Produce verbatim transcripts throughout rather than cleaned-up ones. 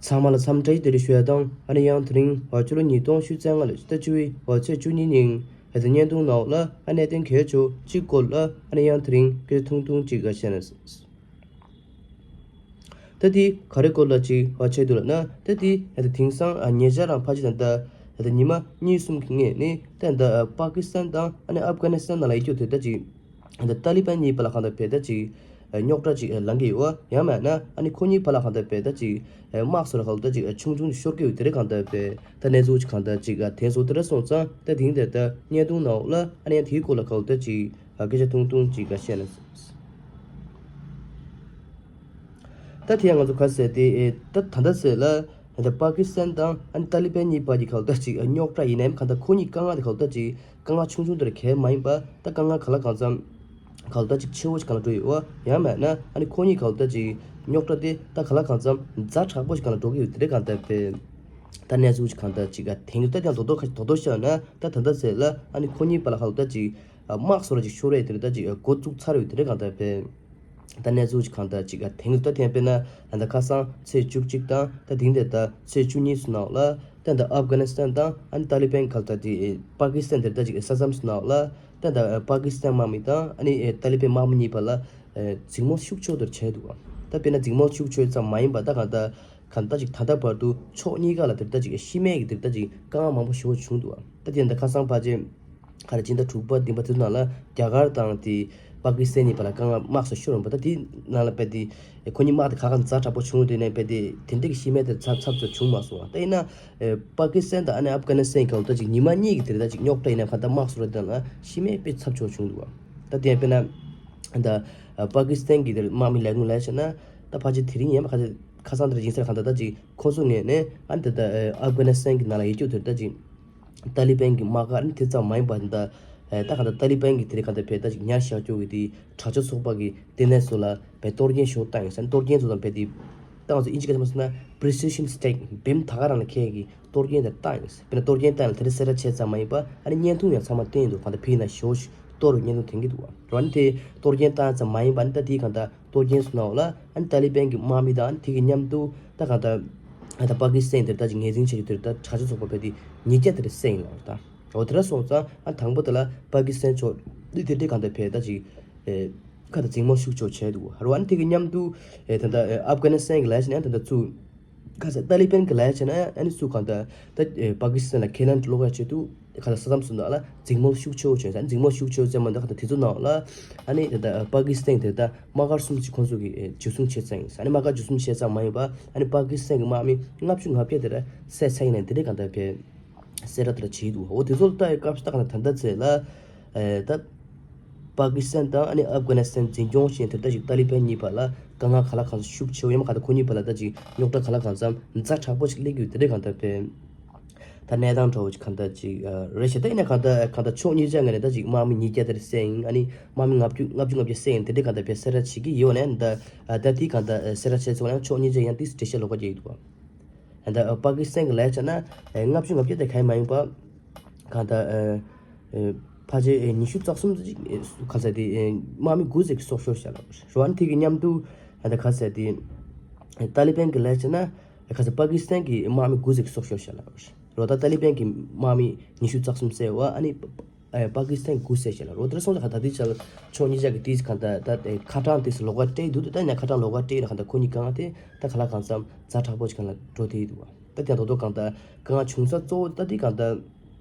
ཚང་མ་ལ་འཚམས་འདྲི་བདེ་ལེགས་ཞུ་ཡ་དང་། ཨ་ནི་ཡང་དེ་རིང་འོ་ཕྱི་ལོ་ཉིས་སྟོང་ཉི་ཤུ་རྩ་ལྔ་ལོའི་ཟླ་བཅུ་པའི་འོ་ཚེས་བཅུ་གཉིས་ཉིན་ཨ་ད་བརྙན་ཐུང་ནང་ལ་ཨ་གནད་དོན་གལ་ཆེ་གཅིག་སྐོར་ལ་ཨ་ནི་ཡང་དེ་རིང་སྐད་ཆ་ཐུང་ཐུང་ཅིག་བཤད་ན། ད་དེ་ག་རེ་སྐོར་ལ་ཅིག་བཤད་འདུག་ལབ་ན། ད་དེ་ཨ་ད་དེང་སང་ཨ་ཉེ་ཆར་རང་ཕལ་ཆེར་ད་ལྟ་ཨ་ད་ཉི་མ་གཉིས་གསུམ་གྱི་སྔོན་ནས་ད་ད་ཨ་པ་ཀི་སི་ཐན་དང་ཨ་ནི་ཨབ་གྷ་ནི་སི་ཐན་ནང་ལ་ཡོད་རྒྱུ་དེ་ད་ཅིག་ཨ་ད་ཏཱ་ལི་བན་གཉིས་བར་ལ་གང་ལྟར་བས་ད་ཅིག་རྙོག་དྲ་ཅིག་ལངས་ཀྱི་ཡོད། ཡང་མིན་ན་ཨ་ནི་ཁོ་གཉིས་བར་ལ་གང་ལྟར་བས་ད་ཅིག་དམག་སོགས་ལ་གང་ལྟར་ཅིག་ཆུང་ཆུང་ཅིག་ཤོར་གྱི་ཡོད། དེ་རེད། གང་ལྟར་བས་ད་གནས་ཚུལ་ཅིག་གང་ལྟར་ཅིག་དེ་ཚོ་དེ་འདྲ་སོང་ཙང་ད་དེང་དེ་ད་བརྙན་ཐུང་ནང་ལ་ཨ་ནི་ཡང་དེའི་སྐོར་ལ་གང་ལྟར་ཅིག་སྐད་ཆ་ཐུང་ཐུང་ཅིག་བཤད་ན། ད་དེ་ཡང་ང་ཚོ་ག་ཟེར་དེ་ད་ད་ལྟ་ཟེར་ལ་ད་པ་ཀི་སི་ཐན་དང་ཨ་ནི་ཏཱ་ལི་བན་གཉིས་བར་གྱི་གང་ལྟར་ཅིག་རྙོག་དྲ་ཡིན་ནའི་གང་ལྟར་ཁོ་གཉིས་དཀའ་ངལ་དེ་གང་ལྟར་ཅིག་དཀའ་ངལ་ཆུང་ཆུང་དེ་ར་གལ་མ་ཡིན་པ་ད་དཀའ་ངལ་གང་ལ་གང་འཚམ་གང་ལྟར་ཅིག་ཆེ་བོ་ཞིག་གང་ལ་འགྲོ་ཡོད་པ། ཡང་མིན་ན་ཨ་ནི་ཁོ་གཉིས་གང་ལྟར་ཅིག་རྙོག་དྲ་དེ་ད་གང་ལ་གང་འཚམ་ཛ་དྲག་པོ་ཞིག་གང་ལ་འགྲོ་གི་ཡོད། དེ་རེད། གང་ལྟར་བས་ད་གནས་ཚུལ་ཞིག་གང་ལྟར་ཅིག་དེང་དུ་ད་ཀྱང་དོ་དོ་ཁ་དོ་དོ་བཤད་ན་ད་ད་ལྟ་ཟེར་ལ་ཨ་ནི་ཁོ་གཉིས་བར་ལ་གང་ལྟར་ཅིག་དམག་སོགས་ལ་ཅིག་ཤོར་རེད། དེ་རེད། ད་ཅིག་འགོ་བཙུགས་ཚར་ཡོད། དེ་རེད། གང་ལྟར་བས་ད་གནས་ཚུལ་ཞིག་གང་ལྟར་ཅིག་དེང་དུ་ད་དེ་དཔེར་ན་ད་ཁ་སང་ཚེས་བཅུ་གཅིག་དང་ད་དེང་དེ་ད་ཚེས་བཅུ་གཉིས་སུ་ནང་ལ་ད་ད་ཨབ་གྷ་ནི་སི་ཐན་དང་ཨ་ནི་ཏཱ་ལི་བན་གང་ལྟར་དེ་པ་ཀི་སི་ཐན་དེར་ད་ཅིག་ས་མཚམས་སུ་ནང་ལ་ད་ད་པ་ཀི་སི་ཐན་དམག་མི་དང་ཨ་ནི་ཏཱ་ལི་བན་དམག་མི་གཉིས་བར་ལ་འཛིང་མོ་ཤུགས་ཆེ་བོ་དེར་བྱས་འདུག་ད་དཔེར་ན་འཛིང་མོ་ཤུགས་ཆེ་ཙམ་མ་ཡིན་པ་ད་གང་ལྟར་གང་ལྟར་ཅིག་ད་ལྟ་བར་དུ་ཕྱོགས་གཉིས་ཀ་ལ་དེར་ད་ཅིག་ཤི་རྨས་ཀྱི་དེར་ད་ཅིག་དཀའ་ངལ་མང་པོ་ཞེ་པོ་བྱུང་འདུག་ད་དེ་ད་ཁ་སང་ཕལ་ཆེར་ག་རེ་སྤྱི་ཟླ་དྲུག་པ་བདུན་པ་དེ་ཚོ་ནང་ལ་རྒྱ་གར་དང་དེ་པ་ཀི་སི་ཐན་གཉིས་བར་ལ་དཀའ་ངལ་དམག་སོགས་ཤོར་འོང་པ། ད་དེ་ནང་ལ་དཔེ་དེ་ཁོ་གཉིས་དམག་དེ་ཁ་ཁ་ཛ་དྲག་པོ་བྱུང་དུས་ནས་དཔེ་དེ་དེ་འདྲ་གི་ཤི་རྨས་དེ་ཚབ་ཚབ་ཚོ་བྱུང་མ་སོང་བ། ད་ཡིན་ན་པ་ཀི་སི་ཐན་དང་ཨ་ནི་ཨབ་གྷ་ནི་སི་ཐན་གང་ལྟར་ཅིག་ཉི་མ་གཉིས་ཀྱི་དེ་ད་ཅིག་རྙོག་དྲ་ཡིན་ན་གང་ལྟར་དམག་སོགས་ལ་དེ་ནང་ལ་ཤི་རྨས་དཔེ་ཚབས་ཆེ་བ་བྱུང་འདུག་བ། ད་དེ་དཔེར་ན་ད་པ་ཀི་སི་ཐན་གྱི་དེར་དམག་མི་ལས་ཁུངས་ལ་བྱས་ན་ད་ཕལ་ཆེར་དེ་རིང་ཡིན་པ་ཁ་ཁ་སང་དེར་ཡིན་ཟེར། གང་ལྟར་ད་ཅིག་ཁོ་ཚོ་ངོས་ནས་ཨ་ནི་ད་ལྟ་ཨབ་གྷ་ནི་སི་ཐན་གྱི་ནང་ལ་ཡོད་རྒྱུ་དེར་ད་ཅིག་ཏཱ་ལི་བན་གྱི་དམག་སྒར་ནི་དེ་ཙམ་མ་ཡིན་པ་འདི་ད་གང་ལྟར་ཏཱ་ལི་བན་གྱི་དེ་རིང་གང་ལྟར་བས་ད་ཅིག་ཉར་བཞག་རྒྱུ་གི་དེ་དྲག་སྤྱོད་ཚོགས་པ་གི་ལྟེ་གནས་སོགས་ལ་བས་གཏོར་སྐྱོན་ཞུ་བཏང་ཡོད་ཟེར། གཏོར་སྐྱོན་ཚོ་དང་བས་དེ་ད་ང་ཚོ་ཨིན་ཇི་སྐད་ཆ་མ་སོང་ན་precision strike བེམ་ད་ག་རང་ལ་ཁེལ་གི་གཏོར་སྐྱོན་དེ་བཏང་ཡོད་ཟེར། དཔེར་ན་གཏོར་སྐྱོན་བཏང་ཡང་དེ་འདྲ་གསལ་བསྒྲགས་བྱས་ཙམ་མ་ཡིན་པ་ཨ་ནི་བརྙན་ཐུང་ཡང་ཚང་མ་བསྟན་ཡོད་འདུག་གང་ལྟར་བས་ན་ཞོ་ཞིག་གཏོར་བའི་བརྙན་ཐུང་ཐོན་གྱི་འདུག་བ། རོ་ཨ་ནི་དེ་གཏོར་སྐྱོན་བཏང་ཙམ་མ་ཡིན་པ་ཨ་ནི་ད་དེའི་གང་ལྟར་གཏོར་སྐྱོན་སོང་ན་འོ་ལ་ཨ་ནི་ཏཱ་ལི་བན་གྱི་དམག་མི་དང་ཨ་ནི་དེ་གི་མཉམ་དུ་ད་གང་ལྟར་ཨ་ད་པ་ཀི་སི་ཐན་དེར་ད་ཅིག་ངོས་འཛིན་བྱེད་རྒྱུ་དེར་ད་དྲག་སྤྱོད་ཚོགས་པ་བས་དེ་ཉིས་བརྒྱ་དེར་བསད་ཡིན་ལ་ད་འོ་དེ་འདྲ་སོང་ཙང་ཨ་དང་པོ་དེ་ལ་པ་ཀི་སི་ཐན་ཕྱོགས་འདི་དེ་འདྲའི་གང་ལྟར་བས་ད་ཅིག་ཨེ་ཁ་ད་འཛིང་མོ་ཤུགས་ཆེ་བྱས་འདུག་རོ་ཨ་ནི་དེ་གི་མཉམ་དུ་ཨེ་ད་ད་ཨེ་ཨབ་གྷ་ནི་སི་ཐན་གི་ལ་ཡ་བྱས་ན་ད་ད་ཚུ་ཁ་ས་ཏཱ་ལི་བན་གྱི་ལ་ཡ་བྱས་ན་ཨ་ནི་སུ་གང་ལྟར་ད་ཨེ་པ་ཀི་སི་ཐན་ལ་ཁས་ལེན་སློག་ཡ་ཆེད་དུ་ཁ་ས་ས་མཚམས་སུ་ནང་ལ་འཛིང་མོ་ཤུགས་ཆེ་བོ་བྱས་ས། འཛིང་མོ་ཤུགས་ཆེ་བོ་བྱས་མ་འདུག་ཁ་ད་དེ་ཚོ་ནང་ལ་ཨ་ནི་ད་ཨེ་པ་ཀི་སི་ཐན་དེ་ད་དམག་སྒར་གསུམ་ཅིག་ཁོང་ཚོ་གིས་ཨེ་འཇུ་བཟུང་བྱས་ཙང་ཡིན་ས། ཨ་ནི་དམག་སྒར་འཇུ་བཟུང་བྱས་ཙང་མ་ཡིན་པ་ཨ་ནི་པ་ཀི་སི་ཐན་གྱི་དམག་མི་ལྔ་བཅུ་ང་བརྒྱད་དེ་ར་བསད་ཚར་ཡིན་ན་དེ་འདྲའི་གང་ལྟར་བས་གསལ་བསྒྲགས་དེ་འདྲ་བྱས་འདུག་འོ་དེ་ཚོ་ལ་ལྟ་ཡི་སྐབས་སུ་ད་ག་ད་ད་ལྟ་ཚེ་ལ་ཨེ་ད་པ་ཀི་སི་ཐན་དང་ཨ་ནི་ཨབ་གྷ་ནི་སི་ཐན་འཛིན་སྐྱོང་བྱེད་མཁན་དེ་ད་ཅིག་ཏཱ་ལི་བན་གཉིས་བར་ལ་དཀའ་ངལ་ག་ལ་གང་འཚམ་ཤུགས་ཆེ་བོ་ཡང་མ་ག་ད་ཁོ་གཉིས་བར་ལ་ད་ཅིག་རྙོག་དྲ་ག་ལ་གང་འཚམ་ཛ་དྲག་པོ་ཞིག་སླེབས་ཡོད། དེ་འདྲའི་གང་ལྟར་བས་ད་གནས་སྟངས་འདྲ་བོ་ཅིག་གང་ལྟར་ཅིག་རེད་ཤག་ད་ཡིན་ན་གང་ལྟར་གང་ལྟར་ཕྱོགས་གཉིས་ཆ་ངོས་ནས་ད་ཅིག་དམག་མི་ཉིས་བརྒྱ་དེ་བསད་ཡིན། ཨ་ནི་དམག་མི་ལྔ་བཅུ་ལྔ་བཅུ་ལྔ་བཅུ་བསད་ཡིན། དེ་འདྲའི་གང་ལྟར་བས་གསལ་བསྒྲགས་བྱེད་ཀྱི་ཡོད་ནས་ད་ད་དེ་གང་ལྟར་གསལ་བསྒྲགས་བྱས་ཚོགས་ན་ཕྱོགས་གཉིས་ཆ་ཡང་ཏིས་འགྲེལ་བཤད་ལོགས་ཀ་བརྒྱབ་ཡོད་འདུག་ད་པ་ཀི་སི་ཐན་གྱི་ལ་ཡ་བྱས་ན་ལྔ་བཅུ་ལྔ་བརྒྱ་དེ་གང་ཡང་མ་ཡིན་པ་གང་ལྟར་ཕལ་ཆེར་ཉི་ཤུ་རྩ་གསུམ་ཅིག་གང་ཟེར་དེ་དམག་མི་དགུ་ཙམ་གྱི་སྲོག་ཤོར་བཞག་ལ་རོ་ཨ་ནི་དེ་གི་མཉམ་དུ་གང་ལྟར་གང་ཟེར་དེ་ཏཱ་ལི་བན་གྱི་ལ་ཡ་བྱས་ན་གང་ཟེར་པ་ཀི་སི་ཐན་གྱི་དམག་མི་དགུ་ཙམ་གྱི་སྲོག་ཤོར་བཞག་ལ་རོ། ད་ཏཱ་ལི་བན་གྱི་དམག་མི་ཉི་ཤུ་རྩ་གསུམ་བསད་པ་ཨ་ནི་པ་ཀི་སི་ཐན་དགུ་བསད་བཞག་ལ་རོ། དེ་འདྲ་སོང་ཙང་ད་ལྟའི་ཆར་ཕྱོགས་གཉིས་ཆ་གི་ཏིས་གང་ལྟར་ད་ཁ་གྲངས་ཏིས་ལོགས་ཀ་སྤྲད་འདུག་ད་ཡིན་ན་ཁ་གྲངས་ལོགས་ཀ་སྤྲད་ཡིན་ན་གང་ལྟར་ཁོ་གཉིས་གང་ལྟར་ད་ག་ལ་གང་འཚམ་ཛ་དྲག་པོ་ཞིག་གང་ལ་འགྲོ་བསྡད་ཡོད་འདུག་ད་དེ་ཡང་དོ་དོ་གང་ལྟར་དཀའ་ངལ་བྱུང་ས་གཙོ་བོ་ད་དེ་གང་ལྟར་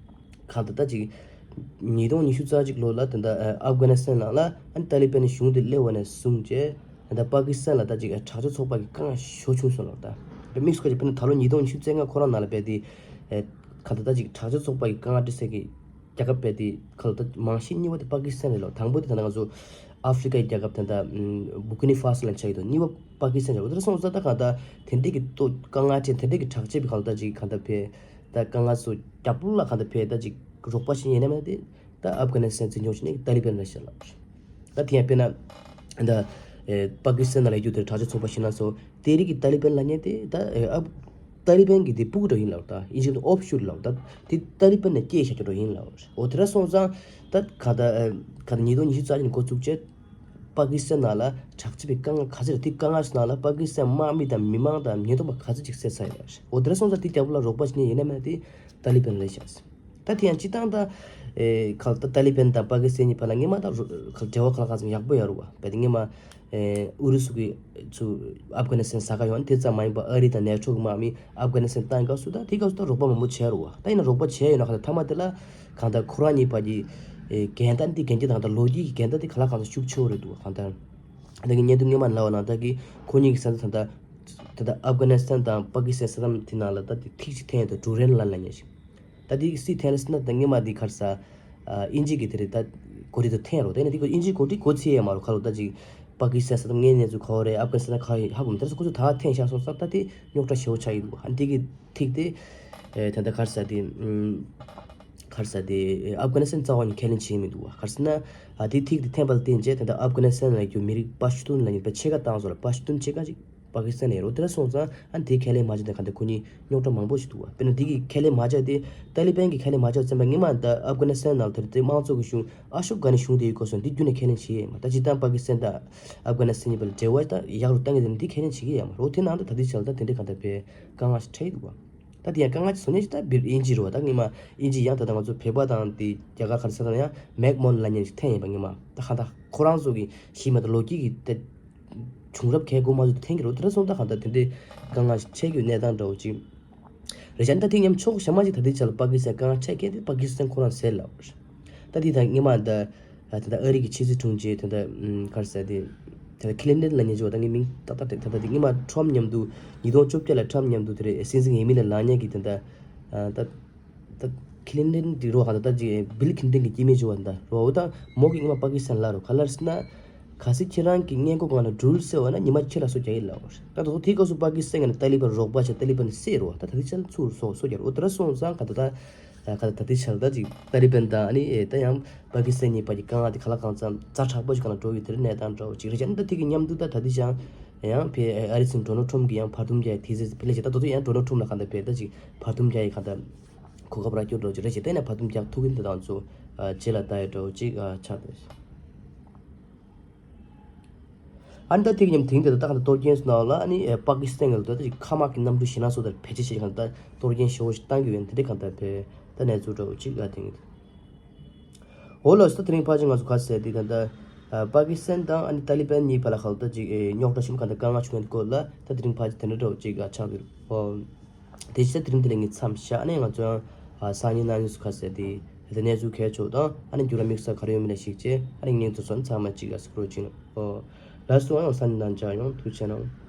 གང་ལྟར་ད་ཅིག་ཉིས་སྟོང་ཉི་ཤུ་རྩ་གཅིག་ལོ་ལ་ད་ལྟ་ཨབ་གྷ་ནི་སི་ཐན་ནང་ལ་ཨ་ནི་ཏཱ་ལི་བན་གཞུང་དེ་སླེབས་པ་ནས་བཟུང་བྱས་ད་ལྟ་པ་ཀི་སི་ཐན་ལ་ད་ཅིག་དྲག་སྤྱོད་ཚོགས་པ་གི་དཀའ་ངལ་ཞེ་པོ་བྱུང་སོང་ལ། ད་དམིགས་སུ་བཀར་ཅིག་དཔེར་ན་ད་ལོ་ཉིས་སྟོང་ཉི་ཤུ་རྩ་ལྔ་ཁོ་རང་ནང་ལ་བས་དེ་གང་ལྟར་ད་ཅིག་དྲག་སྤྱོད་ཚོགས་པ་གི་དཀའ་ངལ་འཕྲད་སའི་གི་རྒྱལ་ཁབ་བས་དེ་གང་ལྟར་མང་ཤོས་གཉིས་པ་དེ་པ་ཀི་སི་ཐན་རེད་ལ། དང་པོ་དེ་ད་ལྟ་ང་ཚོ་ཨ་ཧྥི་རི་ཀའི་རྒྱལ་ཁབ་དེ་ད་བུར་ཀི་ནི་ཧྥ་སོ་ལ་ཆགས་ཡོད་དོ། གཉིས་པ་པ་ཀི་སི་ཐན་རེད། འོ་དེ་སོང་ཙང་ད་གང་ལྟར་དེ་འདྲའི་གི་ཏོ་དཀའ་ངལ་འཕྲད་དེ་འདྲའི་གི་དྲག་སྤྱོད་པའི་གང་ལྟར་ཅིག་གང་ལྟར་བས་ད་དཀའ་ངལ་ཚོ་རྒྱབ་ལ་གང་ལྟར་བས་ད་ཅིག་རོགས་པ་བྱེད་ཉན་ནས་མ་དེ་ད་ཨབ་གྷ་ནི་སི་ཐན་འཛིན་སྐྱོང་བྱེད་ནས་ཏཱ་ལི་བན་རེད་ཤག་ལ། ད་དེ་ཡང་དཔེར་ན་ད་ཨེ་པ་ཀི་སི་ཐན་ནང་ལ་ཡོད་རྒྱུ་དེ་དྲག་སྤྱོད་ཚོགས་པ་ཞིག་ན་སོ་དེ་རིགས་ཀྱི་ཏཱ་ལི་བན་ལབ་མཁན་དེ་ད་ཨེ་ཨབ་ཏཱ་ལི་བན་གྱི་དེ་སྤུ་གུ་འདྲ་ཡིན་ལབ། ད་ཨིན་ཇི་ནང་ཨོཕ་ཤུཊ་ལབ། ད་དེ་ཏཱ་ལི་བན་ནས་སྐྱེས་བཞག་རྒྱུ་འདྲ་ཡིན་ལབ། འོ་དེ་འདྲ་སོང་ཙང་ད་ག་ད་ཨེ་ག་ད་ཉིས་སྟོང་ཉི་ཤུ་རྩ་གཅིག་ནས་འགོ་བཙུགས་བྱས། པ་ཀི་སི་ཐན་ནང་ལ་དྲག་སྤྱོད་པའི་དཀའ་ངལ་ག་ཚོད་རེད། དེ་དཀའ་ངལ་ནང་ལ་པ་ཀི་སི་ཐན་དམག་མི་དང་མི་མང་དང་ཉེན་རྟོག་པ་ག་ཚོད་ཅིག་བསད་ཚར་ཡོད་རེད། འོ་དེ་འདྲ་སོང་ཙང་དེ་རྒྱབ་ལ་རོགས་པ་བྱེད་མཁན་ཡིན་ན་མེད་ན་དེ་ཏཱ་ལི་བན་རེད་ཤག་ད་དེ་ཡང་སྤྱིར་བཏང་ད་ཨེ་ཁ་ད་ཏཱ་ལི་བན་དང་པ་ཀི་སི་ཐན་གཉིས་བར་ལ་སྔོན་མ་ད་རོ་ཁ་འབྲེལ་བ་གང་ལ་གང་འཚམ་ཡག་པོ་ཡོད་རེད་བ། བས་དེ་སྔོན་མ་ཨེ་ཨུ་རུ་སུ་གི་ཚུ་ཨབ་གྷ་ནི་སི་ཐན་ཟ་ག་ཡོང་དེ་ཙམ་མ་ཡིན་པ། ཨ་རི་དང་ནེ་ཊོ་གི་དམག་མི་ཨབ་གྷ་ནི་སི་ཐན་བཏང་སྐབས་སུ་ད་དེ་སྐབས་སུ་ད་རོགས་པ་མང་པོ་བྱས་རེད་བ། ད་ཡིན་ན་རོགས་པ་བྱས་ཡོད་ན་ག་ད་མཐའ་མ་དེ་ལ་གང་ལྟར་ཁོ་རང་གཉིས་བར་གྱི་ཨེ་འགལ་ཟླ་འདི་འགལ་རྐྱེན་དང་གང་ལྟར་ལོ་རྒྱུས་ཀྱི་འགལ་ཟླ་དེ་གང་ལ་གང་འཚམ་ཤུགས་ཆེ་བོ་རེད་འདུག་གང་ལྟར་ད་གི་བརྙན་ཐུང་སྔོན་མ་ལབ་པ་ནང་ལྟར་གི་ཁོ་གཉིས་ཀྱི་ས་མཚམས་ད་ད་ད་ལྟ་ཨབ་གྷ་ནི་སི་ཐན་དང་པ་ཀི་སི་ཐན་ས་མཚམས་དེ་ནང་ལ་ད་དེ་ཐིག་ཅིག་འཐེན་ཡོད་དོ། ཌུ་རན་ལན་ལབ་མཁན་ཞིག་ད་དེ་སུས་འཐེན་རེད་ཟེར་ན། ད་སྔོན་མ་དེ་ག་རེ་ཟ། ཨ་དབྱིན་ཇི་གི་དེ་རེད། ད་གོ་སྒྲིག་ཏུ་འཐེན་རོགས། དེ་ནས་དེ་ཁོ་དབྱིན་ཇིའི་གོ་སྒྲིག་གོ་ཚད་ཡས་མ་རོགས། ཁ་ལོ་ད་ཅིག་པ་ཀི་སི་ཐན་ས་མཚམས་ངའི་གནས་ཚུལ་ག་བ་རེད། ཨབ་གྷ་ནི་སི་ཐན་ག་ཧ་གོ་མི། དེ་ཚོ་ཁོ་ཚོ་ད་འཐེན་བཞག་སོང་ཙང་ད་དེ་རྙོག་དྲ་ཞེ་པོ་ཆགས་ཡོད་འདུག་ཨ་འདི་གི་ཐིག་དེ་ཨེ་ད་ལྟ་ག་རེ་ཟ་དེ་ཨུམ་ག་རེ་ཟ་དེ་ཨེ་ཨབ་གྷ་ནི་སི་ཐན་རྩ་བ་ནས་ཁས་ལེན་བྱེད་ཀྱི་མི་འདུག་བ། ག་རེ་ཟེར་ན་ཨ་དེ་ཐིག་དེ་འཐེན་པ་ལ་བརྟེན་བྱས་ད་ལྟ་ཨབ་གྷ་ནི་སི་ཐན་ལ་ཡོད་མི་རིགས་པ་ཤུ་ཏུན་ལབ་མཁན་པ་ཕྱེད་ཀ་བཏང་སོང་ལ། པ་ཤུ་ཏུན་ཕྱེད་ཀ་ཅིག་པ་ཀི་སི་ཐན་ཡོད་རེད། དེ་འདྲ་སོང་ཙང་ཨ་དེ་ཁས་ལེན་མ་བྱས་ན་ག་འདྲ་ཁོ་གཉིས་རྙོག་དྲ་མང་པོ་ཞིག་འདུག་བ། དཔེར་ན་དེ་གི་ཁས་ལེན་མ་བྱས་དེ་ཏཱ་ལི་བན་གྱི་ཁས་ལེན་མ་བྱས་ཙམ་པ་སྔོན་མ་ད་ཨབ་གྷ་ནི་སི་ཐན་ནང་དེར་དེ་དམངས་གཙོ་གི་གཞུང་ཨ་ཤོག་གྷ་ནི་གཞུང་དེ་ཡོད་སྐོར་སོང་འདི་རྒྱུན་ནས་ཁས་ལེན་བྱེད་ཡས་མ། ད་སྤྱིར་བཏང་པ་ཀི་སི་ཐན་དང་ཨབ་གྷ་ནི་སི་ཐན་གཉིས་བར་ལ་འབྲེལ་བ་ད་ཡག་རུ་བཏང་གི་དེ་འདི་ཁས་ལེན་བྱེད་ཀྱི་ཡས་མ་རེད། དེ་ནང་དུ་ད་ལྟའི་ཆར་ད་དེ་འདྲའི་གང་ལྟར་བས་དཀའ་ངལ་ཞིག་འཕྲད་ཀྱི་འདུག་བ། ད་དེ་ཡང་དཀའ་ངལ་ཅིག་བཟོ་མཁན་ཞིག་ད་བིར་དབྱིན་ཇི་རེད་བ། ད་སྔོན་མ་དབྱིན་ཇི་ཡང་ད་ལྟ་ང་ཚོ་བོད་པ་དང་དེ་རྒྱ་གར་ག་རེ་ཟེར་ན་ཡང་མེག་མོན་ལབ་མཁན་ཞིག་འཐེན་ཡིན་པ། སྔོན་མ་ད་གང་ལྟར་ཁོ་རང་ཚོ་གི་གཞི་མེད་དུ་ལོ་རྒྱུས་ཀྱི་ད་བྱུང་རབས་གལ་དགོས་མ་བཟོ་དེ་འཐེན་གྱི་རེད། དེ་འདྲ་སོང་ད་གང་ལྟར་དེ་འདྲའི་དཀའ་ངལ་ཞིག་འཕྲད་ཀྱི་ཡོད་གནས་སྟངས་འདྲ་བོ་ཅིག་རེད་ཤག་ད་དེ་མཉམ་ཕྱོགས་གཞན་མ་ཞིག་ད་ལྟའི་ཆར་ལ་པ་ཀི་སི་ཐན་དཀའ་ངལ་འཕྲད་མཁན་དེ་པ་ཀི་སི་ཐན་ཁོ་རང་ཟེར་ལབ་པ་རེད། ད་དེ་ད་སྔོན་མ་ད་ད་ལྟ་ཨ་རི་གི་ཕྱི་སྲིད་དྲུང་ཆེ་ད་ལྟ་ཨམ་ག་རེ་ཟེར་དེ་ད་ལྟ་ཁི་ལིན་ཏན་ལབ་མཁན་ཅིག་ཡོད་པ། ད་ངའི་མིང་ཏག་ཏག་བྲལ། ད་ལྟ་དེ་སྔོན་མ་ཁྲོམ་མཉམ་དུ་ཉིས་སྟོང་བཅོ་བརྒྱད་ལ་ཁྲོམ་མཉམ་དུ་དེ་རེད་སྲིད་འཛིན་འོས་མི་ལ་ལངས་མཁན་གྱི་ད་ལྟ་ཨ་ད་ད་ཁི་ལིན་ཏན་དེ་རོ་ག་ད་ད་ཅིག་བིལ་ཁི་ལིན་ཏན་གྱི་སྐྱེ་དམན་ཅིག་ཡོད་པ། ད་རོ་འོ་ད་མོ་གི་སྔོན་མ་པ་ཀི་སི་ཐན་ལ་རོ་ག་ལ་རེད་ཟེར་ན། གལ་སྲིད་ཁྱེད་རང་གི་སྔས་མགོ་སྒང་ལ་འགྲུལ་ཟེར་བ་ན་ཉི་མ་ཕྱེད་ལ་སོ་རྒྱག་ཡིན་ལབ་པ་རེད། ད་དུང་དེའི་སྐབས་སུ་པ་ཀི་སི་ཐན་ནས་ཏཱ་ལི་བན་རོགས་པ་བྱས་ཏཱ་ལི་བན་བསད་རོ། ད་ད་ལྟའི་ཆར་ཚུར་སོ་སོ་རྒྱག་རོ། དེ་འདྲ་སོང་ཙང་ག་ད་ད་ག་ད་ད་ལྟའི་ཆར་ད་ཅིག་ཏཱ་ལི་བན་དང་ཨ་ནི་ཨེ་ད་ཡང་པ་ཀི་སི་ཐན་གཉིས་བར་གྱི་དཀའ་ངལ་དེ་གང་ལ་གང་འཚམ་ཛ་དྲག་པོ་ཞིག་སྒང་ལ་འགྲོ་ཡི་དེ་རིང་གནས་སྟངས་འདྲ་བོ་ཅིག་རེད་ཤག་ཨ་ནི་ད་དེ་གི་མཉམ་དུ་ད་ད་ལྟའི་ཆར་ཡང་ཕའི་ཨ་རི་སྲིད་འཛིན་ཌོ་ནལ་ཊམ་གྱིས་ཡང་བར་འདུམ་རྒྱག་ཡི་དེ་ཚེ་ཕི་ལེ་ཞིག་ད་དུང་ཡང་ཌོ་ནལ་ཊམ་ལ་ག་ད་ཕའི་ད་ཅིག་བར་འདུམ་རྒྱག་ཡི་ག་ད་གོ་སྐབས་རག་རྒྱུ་འདྲ་བོ་ཅིག་རེད་ཤག་དེ་ནས་བར་འདུམ་རྒྱག་ཐུབ་ཀྱི་འདུག་ད་ང་ཚོ་རྗེས་ལ་ལྟ་ཡི་འདྲ་བོ་ཅིག་ཆགས་འདུག་ཨ་ནི་ད་དེ་གི་མཉམ་དེང་དེ་ད་ལྟ་གང་ལྟར་གཏོར་སྐྱོན་སོང་ལ་ཨ་ནི་པ་ཀི་སི་ཐན་གྱི་ལ་ད་ཅིག་མཁའ་དམག་གི་གནམ་གྲུ་ཞེ་དྲག་སོགས་དེར་བེད་སྤྱོད་བྱེད་གང་ལྟར་གཏོར་སྐྱོན་ཞེ་པོ་ཞིག་བཏང་གི་ཡོད། དེ་འདྲའི་གང་ལྟར་བས་ད་གནས་ཚུལ་འདྲ་བོ་ཅིག་ཨ་དེང་འོ་ལགས་སོ། ད་དེ་རིང་ཕལ་ཆེར་ང་ཚོ་ག་ཟེར་དེ་ད་ལྟ་པ་ཀི་སི་ཐན་དང་ཨ་ནི་ཏཱ་ལི་བན་གཉིས་བར་ལ་གང་ལྟར་ཅིག་རྙོག་དྲ་ཞིག་གང་ལྟར་དཀའ་ངལ་བྱུང་ཡོད་སྐོར་ལ་ད་དེ་རིང་ཕལ་ཆེར་དེ་འདྲ་འདྲ་བོ་ཅིག་ཨ་ཆགས་འདུག་ཨོ། དེ་བཞིན་དེ་རིང་འདི་ལ་ངས་མཚམས་བཞག་ནས་ང་ཚོ་ཡང་སང་ཉིན་གནངས་ཉིན་སུ་ཁ་གསལ་ཏེ་དེ་གནས་ཚུལ་གལ་ཆེ་བ་དང་ཨ་ནི་འགྱུར་བ་དམིགས་བསལ་ག་རེ་ཡོད་མེད་ལ་གཞིགས་བྱས་ཨ་ནི་ངས་ཚོ་སོན་ཚང་མ་གཅིག་ཨ་སི་ཀྲོ་ཅིག་ནོ། ཨོ། ལགས་སོ། ཡང་སང་ཉིན་གནངས་མཇལ་ཡོང་། ཐུགས་རྗེ་གནང་།